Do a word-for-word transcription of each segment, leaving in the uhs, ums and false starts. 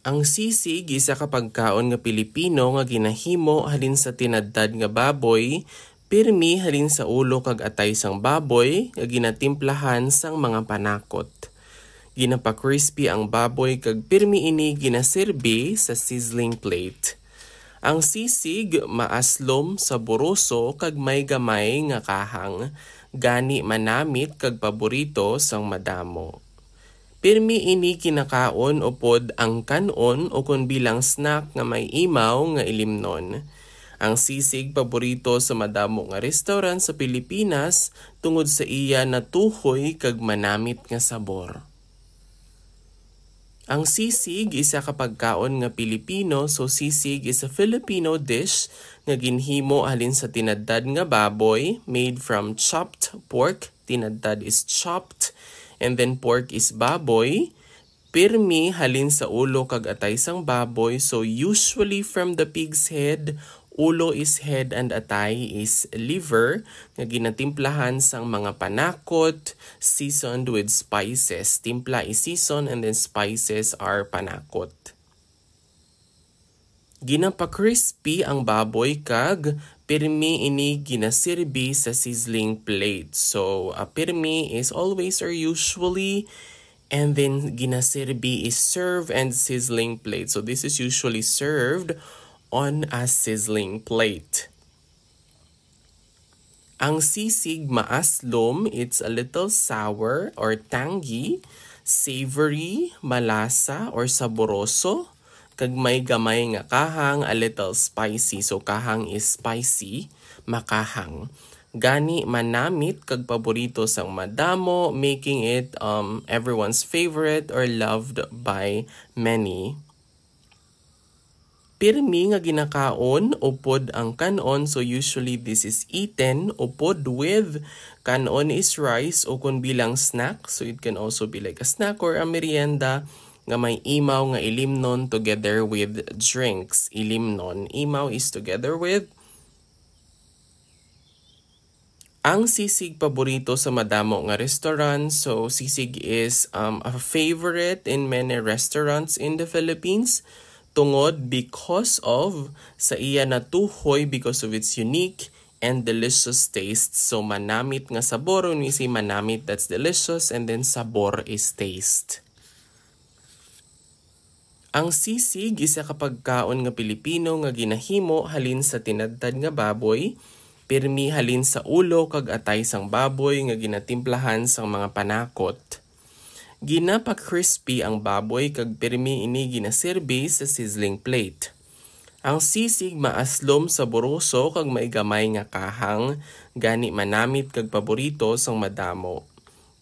Ang sisig, isa ka pagkaon nga Pilipino nga ginahimo halin sa tinadtad nga baboy, pirmi halin sa ulo kag atay sang baboy nga ginatimplahan sang mga panakot. Ginapa-crispy ang baboy kag pirmi ini ginasirbi sa sizzling plate. Ang sisig maaslom, saboroso, kag may gamay nga kahang, gani manamit kag paborito sang madamo. Pirmi ini kinakaon upod ang kan-on o kon bilang snack nga may imaw nga ilimnon. Ang sisig paborito sa madamo nga restaurant sa Pilipinas tungod sa iya natuhoy kag manamit nga sabor. Ang sisig, isa ka pagkaon nga Pilipino. So, sisig is a Filipino dish nga ginhimo halin sa tinadtad nga baboy, made from chopped pork. Tinadtad is chopped, and then pork is baboy. Pirmi halin sa ulo kag atay sang baboy. So, usually from the pig's head, ulo is head and atay is liver, nga ginatimplahan sang mga panakot, seasoned with spices. Timpla is season, and then spices are panakot. Ginapa-crispy ang baboy kag pirmi ini ginasirbi sa sizzling plate. So, uh, pirmi is always or usually, and then ginasirbi is serve and sizzling plate. So, this is usually served on a sizzling plate. Ang sisig maaslom, it's a little sour or tangy, savory, malasa or saboroso, kag may gamay nga kahang, a little spicy. So, kahang is spicy, makahang. Gani, manamit kag paborito sang madamo, making it, um, everyone's favorite or loved by many. Pirmi nga ginakaon upod ang kan-on, so usually this is eaten upod with, kan-on is rice, o kon bilang snack, so it can also be like a snack or a merienda nga may imaw nga ilimnon together with drinks. Ilimnon, imaw is together with. Ang sisig paborito sa madamo nga restaurant. So, sisig is, um, a favorite in many restaurants in the Philippines tungod because of sa iya natuhoy, because of its unique and delicious taste. So, manamit nga sabor. When we say manamit, that's delicious, and then sabor is taste. Ang sisig, isa ka pagkaon nga Pilipino nga ginahimo halin sa tinadtad nga baboy, pirmi halin sa ulo kag atay sang baboy nga ginatimplahan sang mga panakot. Ginapa-crispy ang baboy kag pirmi ini ginasirbi sa sizzling plate. Ang sisig maaslom, saboroso, kag may gamay nga kahang, gani manamit kag paborito sang madamo.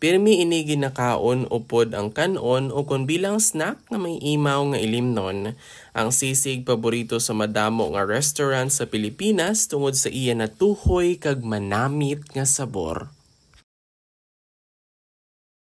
Pirmi ini ginakaon upod ang kan-on o kon bilang snack nga may imaw nga ilimnon. Ang sisig paborito sa madamo nga restaurant sa Pilipinas tungod sa iya natuhoy kag manamit nga sabor.